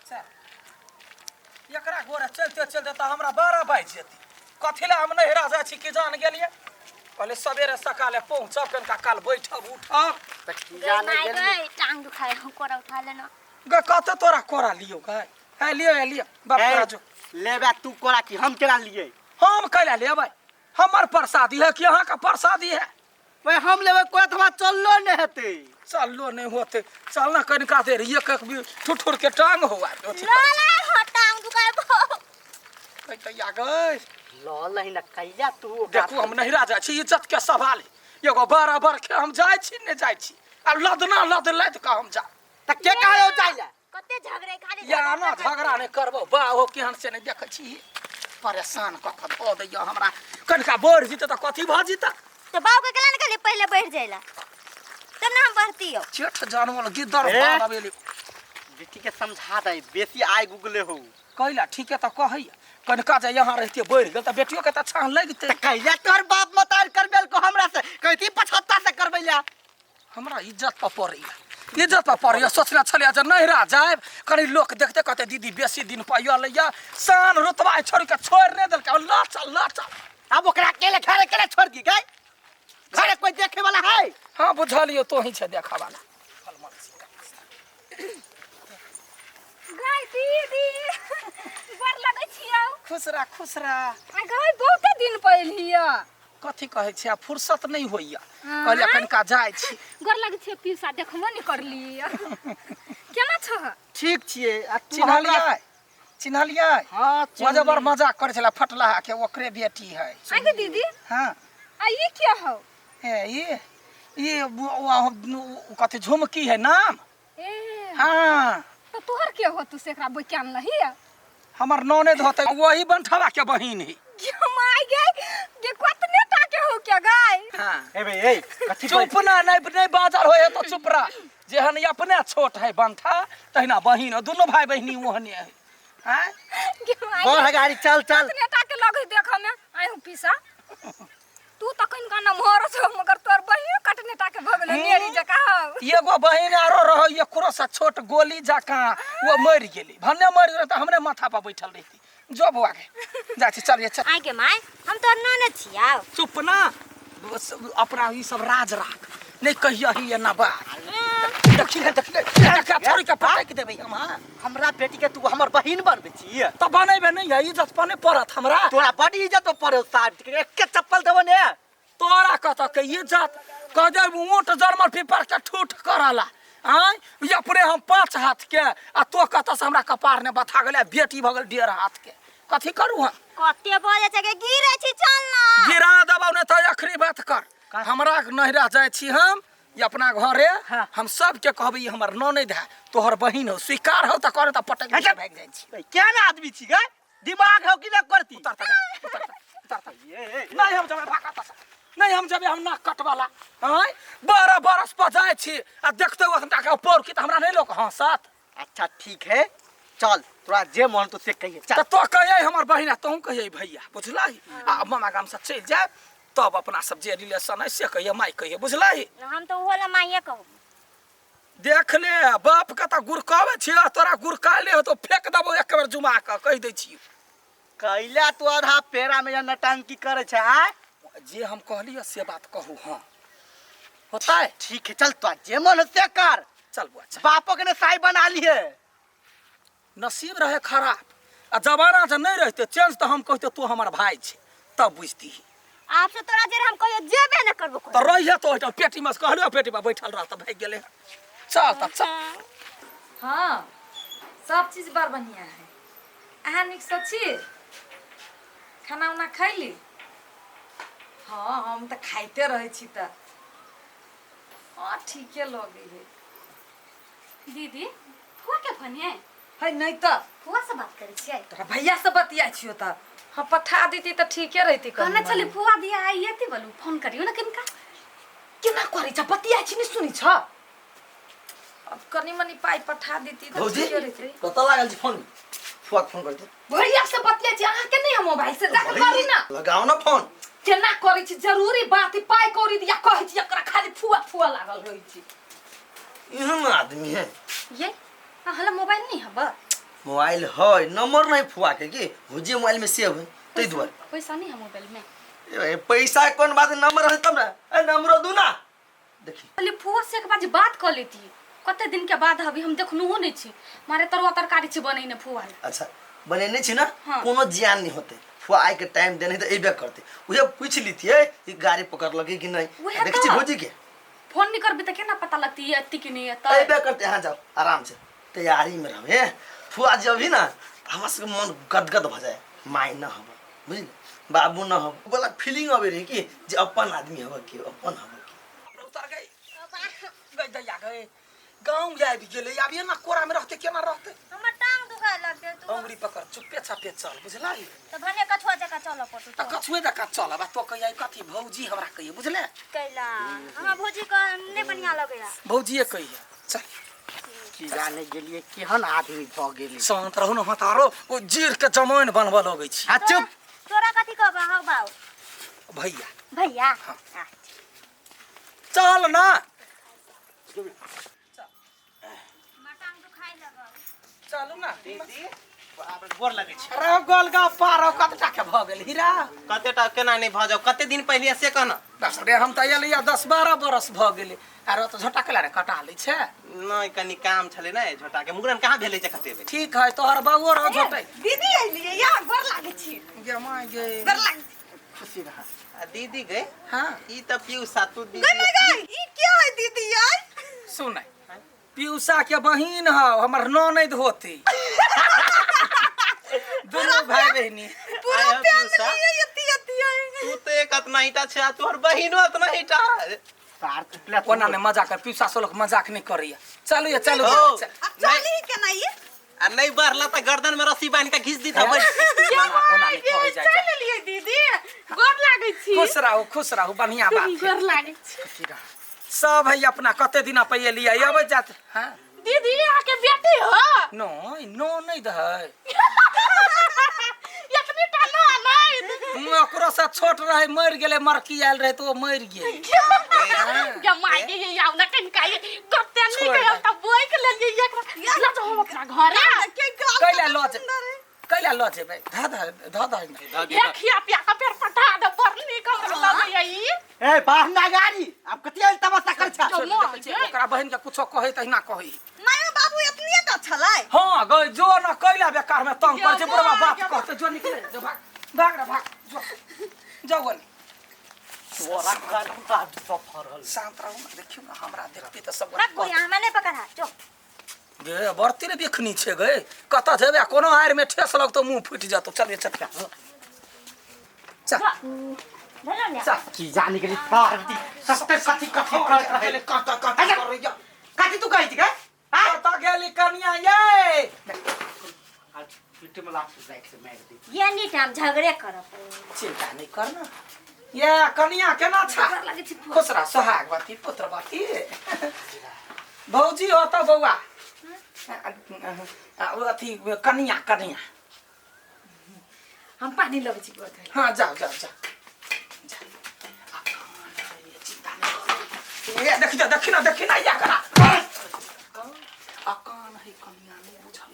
चल एकरा गोरे चलते चलते तऽ हमरा 12 बाजि जेतै। कथी लए हम नहिरा जाइ छी कि जान गेलियै? कहले सवेरे सकाले पहुँचब, कनिका काल बैठब उठब। तऽ की गई जाने माय गेलियै। गई, टांग दुखाए, हम कोरा उठा लेना। गे कते तोरा कोरा लियौ गै? हे लियौ, हे लियौ बाप ए, कोरा जो। लेबे तू कोरा कि हम केना लियै? हम कैला लेबै? हमर प्रसादी है कि अहाँके प्रसादी है? ओए हम लेबै कोरा तऽ हमरा चललो नहि हेतै। चललो नहि होतै, चल ना कनिका देर, एक एक भी ठुठुर के टांग हुआ। ला ला हो, टांग दुखाए बहुत। कैया गै? लऽ लही ने कैया तू ओकरा। देखू हम नहिरा जाइ छी, इज्जत के सवाल है। एगो 12 बरखे हम जाइ छी नहि जाइ छी, आ लदना लद लदि कऽ हम जा। तऽ के कहलौ जाइ लए? कते झगड़े खाली। या ना झगड़ा नहि करबो। बा हो केहन से नहि देखै छी, परेशान कऽ कऽ धऽ दैया हमरा। कनिका बढ़ि जेतै तऽ कथी भऽ जेतै? तो बाबू के केला निकली पहले बढ़ जाइला तब ना हम बढ़ती हो। जेठ जानवर गिद्दर ए? बाल अबेली। बेटी के समझा दे, बेसी आइ गुगले हो। कैला ठीके तऽ कहैया, कनिका जे यहाँ रहिते बढ़ि गेल तऽ बेटियो के तऽ छान लगितै। तऽ कैला तोहर बाप मतार करबेल को हमरा से कहती 75 से करबैला। हमरा इज्जत पर पड़ैया, इज्जत पर पड़ैया। सोचने छलियै जे नहिरा जायब, कनि लोक देखते कहते दीदी बेसी दिन पर अयलैया, शान रुतबा छोड़ि के छोड़ि नहि देलकै। लऽ चल, लऽ चल। अब ओकरा अकेले घरे अकेले छोड़ दी गए? घरे कोई देखे वाला है? हाँ बुझलियो, तो ही छै देखा वाला। गाय दीदी, बड़ लगै छियौ। खुश रह, खुश रह। आ गाय बहुते दिन पहलिया। कथी कहै छै, आ फुर्सत नहि होइया, कहलियै कनिका जाइ छी। गोर लगै छियौ पीसा, देखबो नहि करली। केना छह? ठीक छियै। आ तू? चिन्हलियै? चिन्हलियै? हाँ। ओ जे बड़ मजाक करै छलै फटलाहा के, ओकरे बेटी है। आ गे दीदी। हाँ। आ ई के हौ? हे ई ओ कथी झुमकी है नाम। ए। हाँ। तो तोहर के हो, तू से एकरा बैकान लही? हमर ननद होते, वही बंठवा के बहिन है। माय गे गे, कतने टा के हो क्या गाय? हाँ। ए बे ए कथी? चुप ना, नहीं नहीं बाजार होए है तो चुप रह। जेहन अपने छोट है बंठा तहिना बहिन है, दुनू भाई बहिनी ओहने है। आँय? गे माय। बढ़ है गाड़ी, चल चल। कतने टा के लगे देख में आइ हूँ पीसा। तू तो कहीं का नमहर छौ, मगर तोर बहिन कटने टा के भऽ गेलो नेरी जका हौ। एगो बहिन आरो रहो एकरो से छोट, गोली जकाँ, वो मरि गेली। भन्ने मरि गेलै तऽ हमरे माथा पर बैठल रहिती। जो बौआ के जाइ छी, चलिए चल। आइ के माय, हम तोर ननद छियौ। चुप ना, बस अपना ई सब राज राख, नहीं कहिया ही एना बात। देखी ने, देखी ने, देखा छोड़ के पटक देबै हम। हाँ। हमरा बेटी के तू हमर बहिन बनबै छी? तऽ बनेबै नहीं है, इज्जत पर नहीं पड़त हमरा। तोरा बड़ी इज्जत पड़े साहब, एके चप्पल देबो ने। तोरा कत के इज्जत? कह दे ऊँट जन्मल पीपर के ठूठ करला। आँय ई अपने हम 5 हाथ के, आ तो कत से हमरा कपार ने बथा गेलै, बेटी भऽ गेल 1.5 हाथ के। कथी करू हम? कते बजे छै के गिरे छी, चल ना। गिरा देबौ ने तऽ अखरी बात कर। हमरा नहिरा जाइ छी हम ई अपना घरे। हाँ। हम सबके कहबै ई हमर ननैद है, तोहर बहिन हो, स्वीकार हो तऽ कर, तऽ पटक अच्छा। भागि जाइ छी। क्या ना आदमी छी गे, दिमाग हो कि ना करती? उतर तक, उतर तक, उतर तक। नहीं हम जबै भागा तक, नहीं हम जबै, हम नाक कटवाला। आँय 12 बरस पर जाइ छी आ देखते ओखन के पौर की तऽ हमरा नहीं लोक हंसत। अच्छा ठीक है, चल तोरा जे मन तो से कहिए, चल। तऽ तो कहिए हमर बहिन आ तोहूँ कहिए भैया, बुझलही? आ मामा गाम से चलि जायब तब अपना सब जे रिलेशन है से कहिए, माय कहिए, बुझलही? हम तो ओहो ला माइये कहू। देख ले बाप के तऽ गुड़काबै छी, आ तोरा गुड़काले हो तो फेंक देबो एक बेर जुमा कऽ, कहि दै छियौ। कैला तू आधा पेड़ा में या नटांकी करे छै? आय जे हम कहलियै से बात कहू। हाँ होता है। ठीक है, चल तो जे मन हो से कर। चल बुआ चल। बापो के ने साई बना लिए। नसीब रहे खराब आ जमाना जे नहीं रहते चेंज तऽ हम कहते तू हमर भाई छै तब बुझती। आपसे तोरा जे हम कहियो जेबे न करबो। तऽ रहिए तो ओहिठाम पेटी में, कहलियो पेटी में बैठल रह तऽ भागि गेलै। चल तऽ चल। हाँ सब चीज बड़ बढ़िया है। अहाँ नीकसँ छी? खाना उना खैली? हाँ हम तऽ खाइते रहै छी तऽ हाँ ठीके लगै है। दीदी फुआ के फोन है? है नहीं तऽ। फुआ से बात करै छियै? तोरा भैया से बतिया छियो तऽ हाँ पठा देती तऽ ठीके रहती। कहने छली फुआ दिया आई एती, बोलू फोन करियो ना किनका। केना करै छ बतिया छी, नहीं सुनै छ? अब कनी मनी पाइ पठा देती तऽ भौजी ठीके रहतै। कतऽ लागल छी फोन? फुआ के फोन करते। भैया से बतिया छी, अहाँ के नहीं हम मोबाइल से जाके करू ना। लगाओ ना फोन। केना करै छी? जरूरी बात है, पाइ कौड़ी दिया कहै छी, एकरा खाली फुआ फुआ लागल रहै छी। एहन आदमी है ये अहाँ मोबाइल नहीं हब? मोबाइल है नंबर नहीं फुआ के की भौजी मोबाइल में सेव है ताहि दुआरे। पैसा नहीं है मोबाइल में। ए, पैसा कोन बात, नंबर है तब ना। ए नंबरो दू ना देखी। पहले फुआ से एक बार जे बात कर लेती, कते दिन के बाद अभी हम देखनुहो नहीं छी, मारे तरुआ तरकारी छी बनेने फुआ ले। अच्छा बनेने छी ना। हाँ। कोनो जियान नहीं होते, फुआ आइ के टाइम देने तो एबे करते, उहे पूछ लीतिए कि गाड़ी पकड़लकै कि नहीं। उहे देखै छी तऽ। भौजी के फोन नहीं करबी तऽ केना पता लगती ये एती कि नहीं एतै। एबे करते। यहाँ जाओ आराम से तैयारी में रहो। हे फुआ जी अभी ना हमरा सबके मन गदगद भऽ जाए, माय न हब बुझली, बाबू न हब वाला फीलिंग अबे रहे कि जे अपन आदमी हब के अपन हब के। उतर गई गई दैया गई गाँव जाबि गेलै, आब एना कोरा में रहते केना रहते। हमर टांग दुखाय लगतै तू। अंगुरी पकड़ चुप्पे चापे चल बुझलही। तऽ भने कछुआ जकाँ चलऽ पड़तौ। तऽ कछुए जकाँ चलब आ तो कहिया कथी भौजी हमरा कहिए बुझले। कैला हमरा भौजी के नहि बढ़िआँ लगैया। भौजिए कहिए चल। की जाने गेलिए केहन आदमी भऽ गेलै। शांत रहू ने हतारो, ओ जीर के जमाइन बनबऽ लगै छी। आ चुप। तोरा कथी कहबा हौ बाउ? भैया। भैया। हाँ। चल ना। चलू ना दीदी गोर लगै छै। रे गोलगा पारो कतटा के भऽ गेल हीरा? कतेटा केना नहि भऽ जाउ, कते दिन पहिले से कहना। बस रे हम तऽ एलियै 10-12 बरस भऽ गेलै। आरो तऽ झोटा केला रे कटा लै छै। नहि कनि काम छलै ने झोटा के, मुगरन कहाँ भेलै जे कटेबै। ठीक है तोहर बाबुओ रह झोटै। दीदी अइलियै या गोर लागै छी। गे माय गे। गोर लागै छी। खुशी रह। आ दीदी गे। हाँ। ई तऽ पीयूषा तू दीदी। गई गई ई के है दीदी यार? सुन पीयूषा के बहिन हौ, हमर ननैद होती। दुनू भाई बहिनी। पूरा आय हो पीयूषा। फैमिली यति यति है। तू तऽ एक अतना हीटा छै आ तोहर बहिनो अतना हीटा। सार चुपला ओना ने मजाक कर, पीयूषा से लोग मजाक नहीं करैया। चलू ये चलू। हो। चल। अब चली केना ये? आ नहीं बढ़ला तऽ गर्दन में रस्सी बांध के घीच दी था। ओना नहीं कहै जाइ चलि एलियै दीदी, गोर लागै छी। खुश रहू खुश रहू, बढ़िया बात है। गोर लागै छी। सब है अपना कते दिना पे एलियै अबै जात। हाँ दीदी अहाँ के बेटी हो? नहीं नो नहीं दहै। एतनी टा नो नहीं। ओकरो से छोट रहे मर गेलै, मरकी आयल रहे तो ओ मर गेल। गे my गे ये आउ ना कनिका ये कते नीक है, हम तऽ बोइक लेलियै एकरा। लऽ जाउ हम अपना घरे। कैला लऽ जेबै, कैला लऽ जेबै, धऽ दह धऽ दह ने। ये खिया पिया के फेर पठा दे, बड़ नीक हमरा लगैया ई। ए बाहना गाड़ी अब कथी आयल तमाशा कर छा। छोड़, देखै छियै, ओकरा बहिन के कुछो कहै तहिना कहै। मायो बाबू एतनी तऽ छलै। हाँ गई जो न कैला बेकार में तंग कर छै, बुढ़वा बाप कहते जो निकले जो भाग भाग रे भाग जो जाउ गनी। तोरा कर काट सब फरल। शांत रहू ना, देखियौ ना हमरा देखती तऽ सब रख बुढ़िया हमरा नहि पकड़ा जो। गे बर्ती रे बेखनी छै गे, कतऽ जेबै? कोनो आरि में ठेस लगतौ मुँह फुटि जेतौ। चल रे चल चल भेलो ने। चल। की जाने गेली सार दी सस्ते कथी कथी करैत रहे। कतऽ कथी करैया? कथी तू कहै छी गे? कतऽ गेली कनिया ये? पीठ में लाठ राख से मारि दे। ये नी टाइम झगड़े करब। चिंता नहीं करना ये कनिया केना छा? खुश रह सोहागवती पुत्रवती भौजी हो तो बौआ अथी कनिया कनिया। हम पानी लबै छी गोर धोइ। हाँ जाओ जाओ जाओ। ये देखी देखी ना देखी ना या करा अकान है कनिया नहीं बुझल।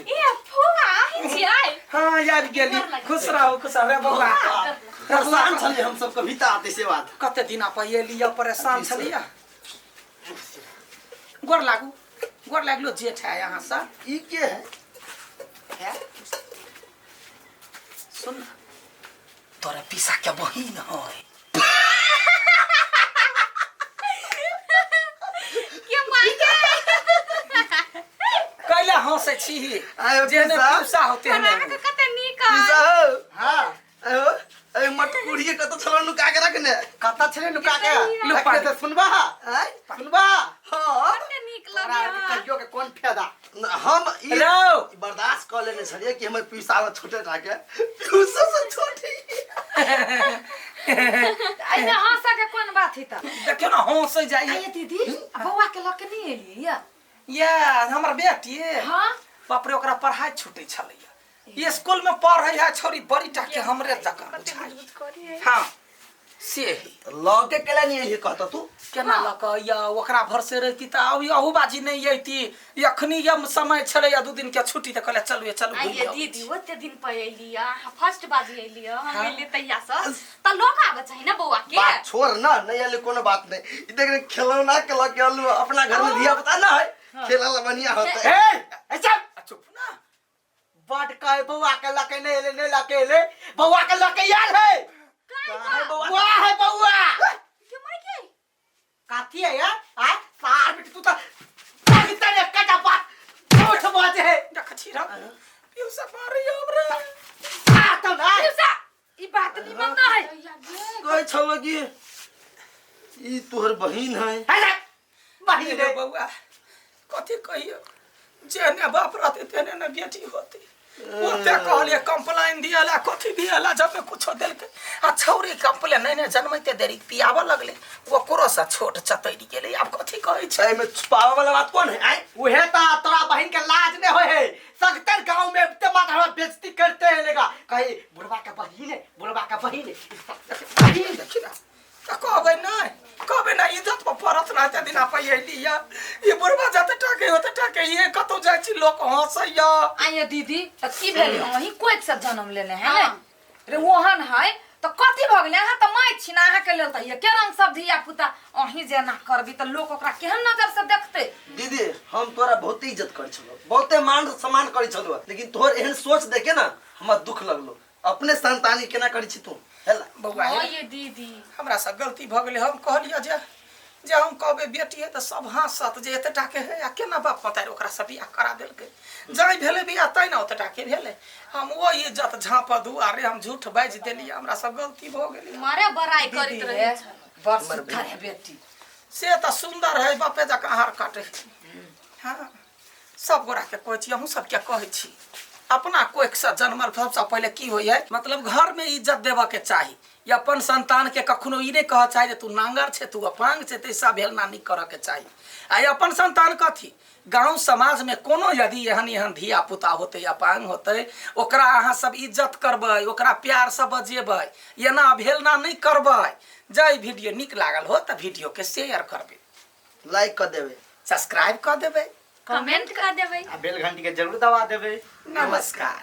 ए फुआ आही छियै? हाँ यार गेली। खुश रहो खुश रहो रे बौआ। परेशान छलियै हम सब कभी तऽ आते से बात। कते दिना पर एलियै परेशान छलियै। गोर लागू गोर लागलो जेठ है यहाँ से। ई के है? है सुन तोरा पीसा के बहिन है। के माय गे कैला हंसै छी? जेहने पीसा होते हमरा के कते नीक है। पीसा हो। हां आयो ए मटकुरी के कत छलो नुका के रखने? कत छले नुका के? रखने त सुनबा आय सुनबा। हां कते नीक लगैया। कहियो के कोन फायदा? हम ई रौ बर्दाश्त क लेने छलियै कि हमर पीसा वाला छोटे टा के पीसा से छोटे। एहिमे हंसऽ के कोन बात है त? देखियौ ना हंसै जाइए। आइए दीदी बौआ के लऽ के नहीं एलियै या? या हमर बेटी। हाँ बाप रे ओकरा पढ़ाई छूटै छलैया, स्कूल में पढ़ै है छोरी बड़ी टा के हमरे जकाँ बुझाइ। हाँ से है। लऽ के केला नहीं अइहे कहता तू केना लऽ कऽ या ओकरा भरसे रहती तऽ आब अहू बाजी नहि अयती। अखनी यम समय छलै या 2 दिन के छुट्टी तऽ कहले चलू चलू घुमि आइए आउ। दीदी ओते दिन पर अयली अहाँ फर्स्ट बाजी अयली हम अयली तहिया से तऽ लोग आबऽ चाही ना बौआ के। बात छोड़ ना, नहीं आले कोनो बात नहीं। ई देख रे खिलौना के लऽ के आलू अपना घर में धिया पुता ना है, खेला ला बढ़िया होता है। ए ऐसा चुप ना बड कहे बौआ के लके नहीं एले, नहीं लके एले, बौआ के लके यार है। बौआ बौआ है बौआ। के माय के काथी है यार? आ सार बेटी तू तो इतने कटा बात झूठ बाजे है। देख छी रा पीयूषा मारे हमरा। आ तो ना पीयूषा ई बात निमन ना है। कहै छलो कि ई तोहर बहिन है। है बहिन है बौआ कथी कहियो, जेने बाप रहते तेने ने बेटी होती। ओते कहलिए कंप्लेन दियला कथी दियला जब कुछो देलके आ छौरी कंप्लेन नहीं ने जनमैते देरी पियाबऽ लगले, ओकरो से छोट चतैरी गेलै। आब कथी कहै छै? एहिमे छुपावे वाला बात कोन है? आय उहे ता तोरा बहिन के लाज नहीं होय है। सगतर गांव में ते माथा हमरा बेइज्जती करते है लेगा कहे बुढ़वा का बहिन है, बुढ़वा का बहिन है। बहिन देखी ना त कहबै नहीं, कहबै ना इज्जत पर पड़त ना ते दिन आप अयली या ई बुढ़वा जते टाके होते टाके ये कतौ जाइ छी लोक हंसैया। आइए दीदी त की भेलै? अहीं कोइक से जन्म लेने है ने रे ओहन है त कथी भ गेलै? अहाँ त माय छी ना, अहाँ के लेल त एके रंग सब धिया पुता। अहीं जेना करबी त लोक ओकरा केहन नजर से देखतै? दीदी हम तोरा बहुते इज्जत करै छलौ, बहुते मान सम्मान करै छलौ, लेकिन तोहर एहन सोच देखे ना हमरा दुख लगलो। अपने संतानी केना करै छी तू? हेला बौआ हां ये दीदी हमरा से गलती भ गेलै। हम कहलियै जे जे हम कहबै बेटी है त सब हंसत जे एते टाके है आ केना बाप मतारि ओकरा से बियाह करा देलकै। जाय भेलै बियाह तै ना ओते टाके भेलै। हम ओ इज्जत झाँप दुआरे हम झूठ बाजि देलियै, हमरा से गलती भ गेलै। मारे बड़ाई करैत रहै छल। बड़ सुथर है बेटी से त सुंदर है, बापे जकाँ हार काटे। हाँ सब गोरा के कहै छी, अहूँ सबके कहै छी, अपना कोख से जन्मल सबसे पहिले की होइ है, मतलब घर में इज्जत देबऽ के चाही। अपन संतान के कखनो ई नहीं कह चाही जे तू नांगर छे, तू अपांग छे, तैसा भेलना नहीं करऽ के चाही। आ अपन संतान कथी गांव समाज में कोनो यदि एहन एहन धिया पुता होते अपांग होते, ओकरा अहाँ सब इज्जत करबै, ओकरा प्यार से बजेबै, एना अवहेलना नहीं करबै। जै वीडियो नीक लागल हो तऽ वीडियो के शेयर करबै, लाइक कर देबै, सब्सक्राइब कर देबै, कमेंट कर देबै आ बेल घंटी के जरूर दबा देबै। नमस्कार।